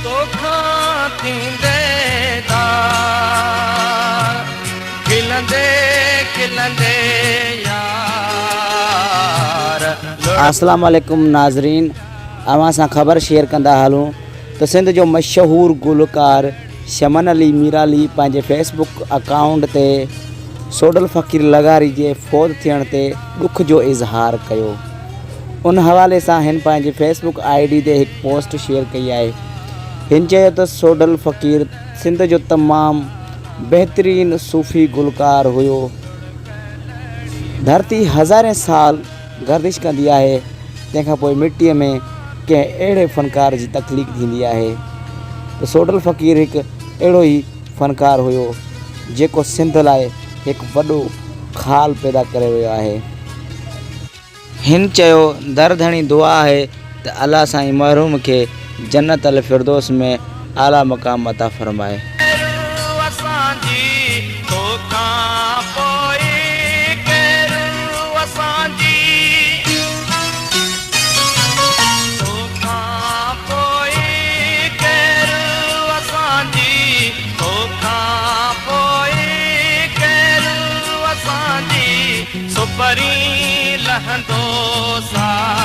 توکان ٿيندي ڌار، کلندي کلندي يار. السلام عليڪم ناظرين اوهان سان خبر شيئر ڪندا هلون ته سنڌ جو مشهور گلوڪار شمن علي ميرالي پنهنجي فيس بڪ اڪائونٽ تي سوڍل فقير لغاري جي فوت ٿيڻ تي ڏک جو اظهار ڪيو. ان حوالي سان هن پنهنجي فيس بڪ I D تي هڪ پوسٽ شيئر ڪئي آهي. هن چيو ته سوڍل فقير سنڌ جو تمام بهترين صوفي گلوڪار هيو. ڌرتي هزارين سال گردش ڪندي آهي تنهن کان پوء مٽيء ۾ ڪنهن اهڙي فنڪار جي تخليق ٿيندي آهي ته سوڍل فقير هڪ اهڙو ئي فنڪار هيو جيڪو سنڌ لاء هڪ وڏو خال پيدا ڪري ويو آهي. هن چيو در ڌڻي دعا آهي ته الله سائين مرحوم کي جنت الفردوس ۾ اعليٰ مقام عطا فرمائي. سپرين لهندو سا.